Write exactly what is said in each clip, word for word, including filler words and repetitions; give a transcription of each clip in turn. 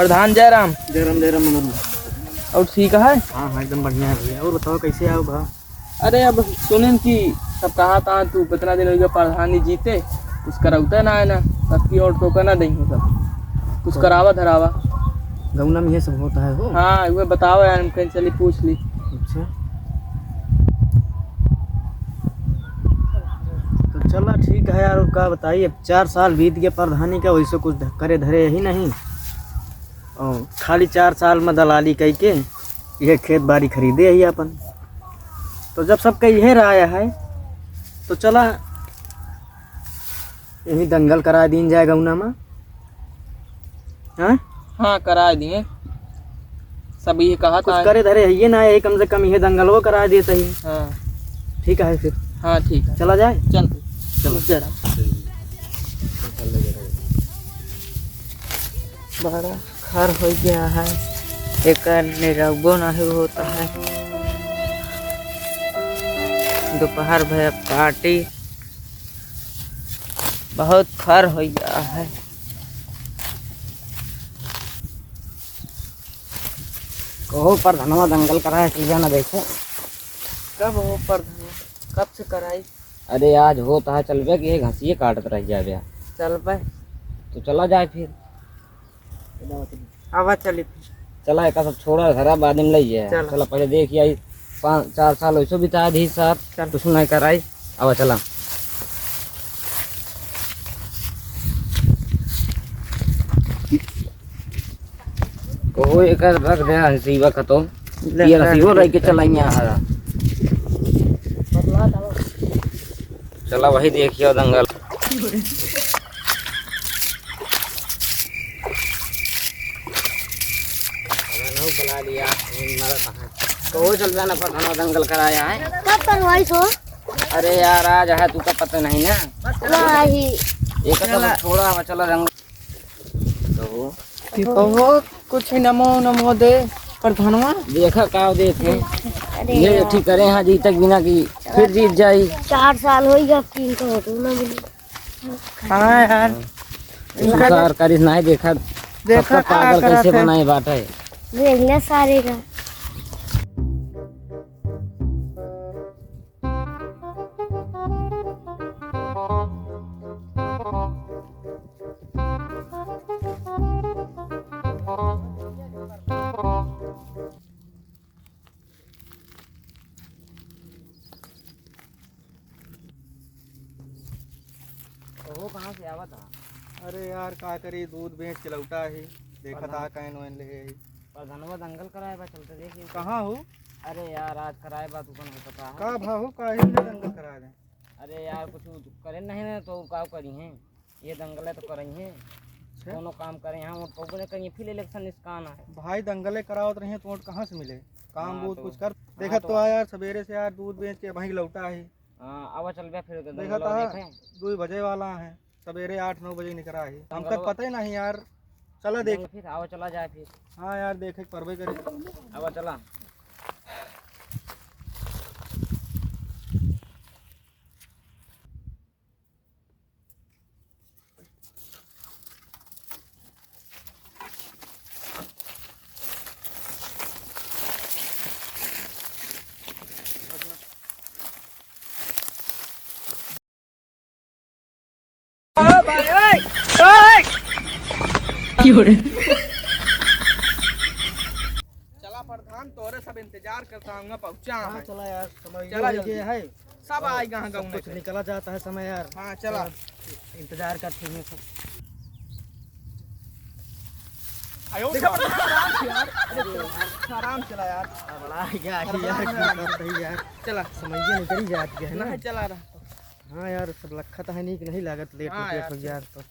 प्रधान जय राम। जय राम, जय राम, मनोज। और ठीक है? हाँ, हाँ, एकदम बढ़िया है भैया। और बताओ, कैसे आओ भा? अरे, अब सुनेन कि सब कहा था, तू कितना दिन हो गया प्रधानी जीते, कुछ करौते ना है ना, बस की और टोका ना देंगे सब, कुछ तो करावा धरावा। गौना में ये सब होता है हो? हाँ, वो बताओ यार, हम कहीं चली पूछ ली। अच्छा, तो चला ठीक है यार, और का बताइए, अब चार साल बीत गए प्रधानी का, वैसे कुछ ध-, करे धरे ही नहीं, और खाली चार साल में दलाली कई के ये खेत बाड़ी खरीदे ही अपन। तो जब सबका इहे राय है, तो चला यही दंगल करा दीन जाए गौना में। हाँ? हाँ, करा दिए। सब ये कहा कुछ था। करे धरे है ये ना, यही कम से कम ये दंगल वो करा दे सही। हाँ। ठीक है फिर। हाँ, ठीक है। चला जाए? चल। चलो। जरा। बड़ा खर हो गया है, एक निरौबो नहीं होता है। दोपहर भर पार्टी, बहुत खर हो गया है। कहो प्रधानवा, दंगल कराए चल जाना देखे। कब हो प्रधानवा, कब से कराई? अरे आज होता है, चलबे कि ये घसिए काटत रह जाबे। चलबे। तो चला जाए फिर। आवा चली फिर। चला, एका सब छोड़ा धरा, बाद में लई जाए। चला। चला, पहले देख आई, पाँच चार साल वैसो बिता दी साथ, चल। कुछ नहीं कराई। आवा चला। कहो एकर रख दे हंसीवा खतो। ले, ये रख। हंसीवो रह के चलाइया हरा। चला वही देखियो दंगल। तो वो चल जाना पर घना दंगल कराया है। कब करवाई सो? अरे यार, आज है, तू का पता नहीं ना। नहीं। एक तो चला। थोड़ा हवा चला दंगल। तो वो। तो वो कुछ नमो नमो दे प्रधानवा। देखा का देते। अरे ये यार। ठीक करे, हाँ, जीतक बिना की फिर जीत जाई। चार साल हो गया, अब तीन का होटल ना मिली। हाँ यार। इनका सरकार करिस नाही देखा, देखा सबका का पागल करत कैसे है। बनाए बाटे। देख ले सारे का। ओहो, कहाँ से आवत हा? अरे यार, का करी, दूध बेच के लौटा ही, देखत प्रधान। हा कैन वैन ले ही। प्रधानवा दंगल कराए बा, चलते देखी। कहाँ हो? अरे यार, आज कराए बा, तू कौन हो पता है? का भा हो, काहे ले दंगल कराए दे? अरे यार, कुछ करे नहीं ना, तो का करी हैं? ये दंगले तो करइहे। अच्छा। कोनो काम करे, हाँ, वोट पउबे न करिहे, फिर इलेक्शन निस्कान है। भाई, दंगले करावत रहिए तो वोट कहाँ से मिले? काम हाँ, बूथ तो कुछ कर। हाँ, देखत तो तो आ यार, सवेरे से यार दूध बेच के वहीं लौटा है। हाँ, आवा चल बे फिर देखत दंगलवा आ, देखे। दुई बजे वाला है, सवेरे आठ नौ बजे निकरा है। हमका दंगलवा पता ही नहीं यार। चला देख। फिर आवा चला जाए फिर। हाँ यार, देखे परबे करे। आवा चला। चला प्रधान, तोरे सब इंतजार करता हूँ, पहुँचा हाँ, है। चला यार, समय चला हो जल्दी। गया है। सब और आएगा, हाँ, सब गाँव में कुछ से। निकला जाता है समय यार। हाँ, चला। चला, इंतजार करते हैं सब। आयो, देखो, आराम से यार। अरे, आराम से यार। अरे, बड़ा यार, हड़बड़ा यार, यार। बात है यार। चला। समझिए, निकल ही जाती है ना। नहीं, चला रहा। हाँ यार, सब लखत है नहीं कि नहीं लागत, लेट हाँ हो गया यार, हो यार तो।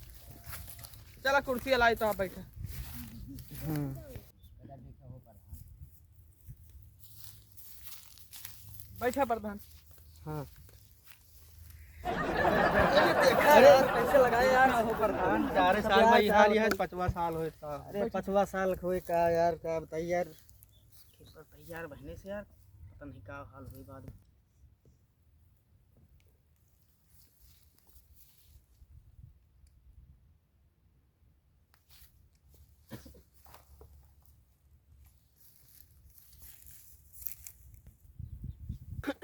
चला, कुर्सी लाई तो आप बैठे। हम्म। बैठा प्रधान। हाँ। अरे यार, कैसे लगाए यार? हो प्रधान, चारे साल में ये हाल, ये है, पाँचवा साल होए का। अरे, पाँचवा साल होए का यार, का बताई यार। तैयार बहने से यार, पता नहीं का हाल होए बाद में। अरे,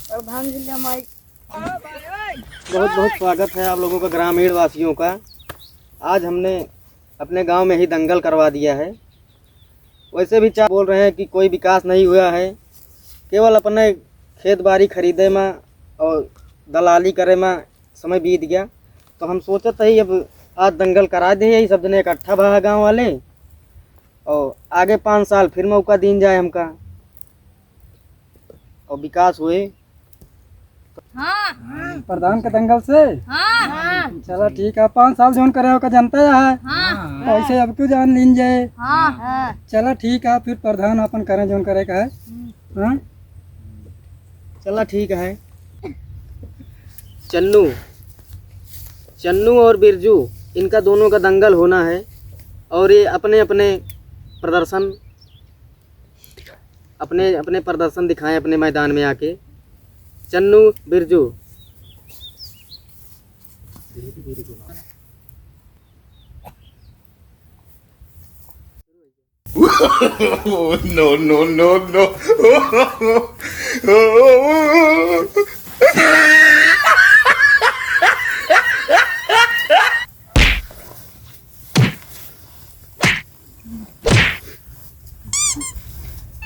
प्रधान जी ले हमारी बहुत बहुत स्वागत है आप लोगों का, ग्रामीण वासियों का। आज हमने अपने गांव में ही दंगल करवा दिया है। वैसे भी चार बोल रहे हैं कि कोई विकास नहीं हुआ है, केवल अपने खेत बाड़ी खरीदे में और दलाली करे में समय बीत गया। तो हम सोचत ही अब आज दंगल करा दे, यही सब जने इकट्ठा भा गाँव वाले, और आगे पाँच साल फिर मौका दीन जाए हमका और विकास हुए। हाँ। प्रधान के दंगल से? हाँ। चला ठीक है, पाँच साल जौन करे ओका जनता है। हाँ। ऐसे अब क्यों जान लीन जाए? हाँ। चला ठीक है, फिर प्रधान अपन करें जौन करे का है। हम्म। हाँ? चला ठीक है। चन्नू, चन्नू और बिरजू, इनका दोनों का दंगल होना है और ये अपने अपने प्रदर्शन अपने, अपने प्रदर्शन दिखाएं अपने मैदान में आके। चन्नू, बिरजू। No, no, no, no।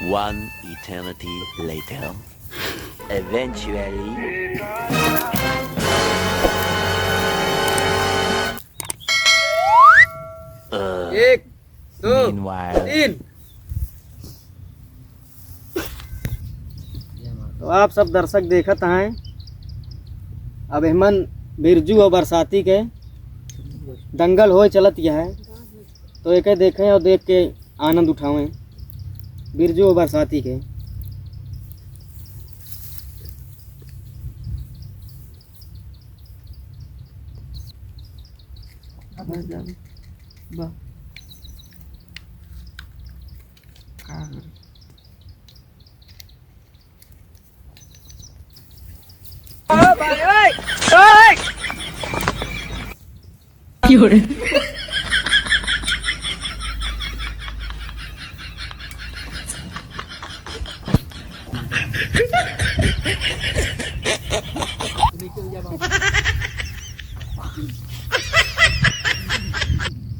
One eternity later. Eventually. एक, दो, meanwhile, तीन। तो आप सब दर्शक देखत हैं, अब एहमन बिरजू और बरसाती के दंगल होए चलत यह है, तो एके देखें और देख के आनंद उठावें बिरजू और बरसाती के।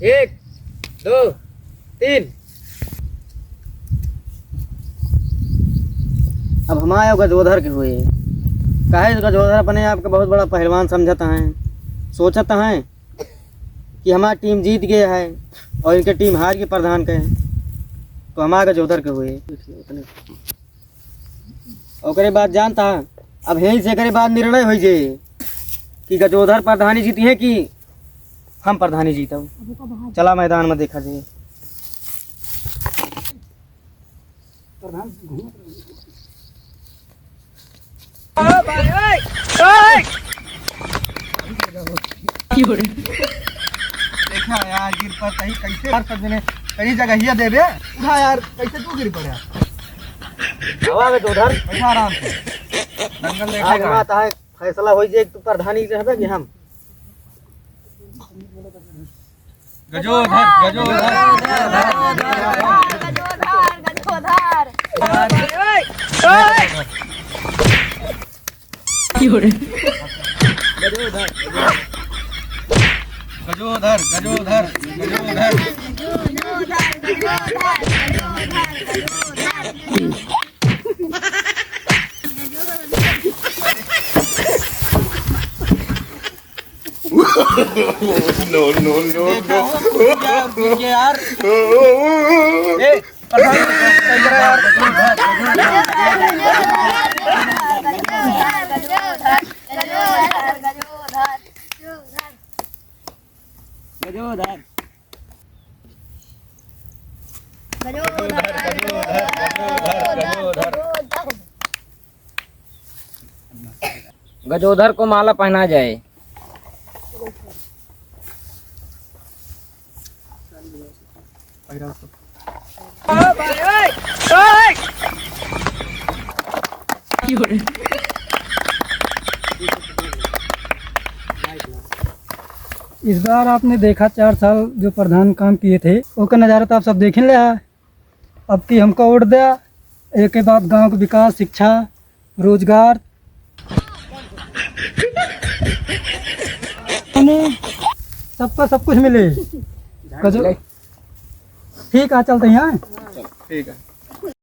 एक, दो, तीन। अब हमारे गजोधर के हुए। काहे गजोधर अपने आप के बहुत बड़ा पहलवान समझत हैं, सोचत हैं कि हमार टीम जीत गया है और इनके टीम हार के प्रधान के, तो हमारे गजोधर के हुए। ओकरे बाद जानता, अब यहीं से एकरे बाद निर्णय होइ जाए कि गजोधर प्रधानी जीती है कि हम प्रधानी जीतब। चला मैदान में देखा जाए। देखा यार, गिर पड़ता ही कैसे यार, सब जने कहीं जगहिया देबे। उठा यार, कैसे तू गिर पड़ा? हवा में तो उधर। बैठा आराम से। दंगल आज देखा हमारा है, फैसला हो जाए, तू प्रधानी रहबे कि हम? गजोधर, गजोधर। गजोधर, गजोधर। गजोधर, गजोधर, गजोधर। No, no, no, देखा no। हो, रुक जा, रुक जा यार। ए, पता नहीं, यार। गजोधर। गजोधर, गजोधर, गजोधर, गजोधर। गजोधर को माला पहना जाए। इस बार आपने देखा चार साल जो प्रधान काम किए थे, ओकर नज़ारा तो आप सब देख ही लिया। अब की हमका वोट द्या, एक के बाद गांव के विकास, शिक्षा, रोजगार, सबका सब कुछ मिले। कजो-, ठीक है, चलते हैं, हाँ? ठीक है।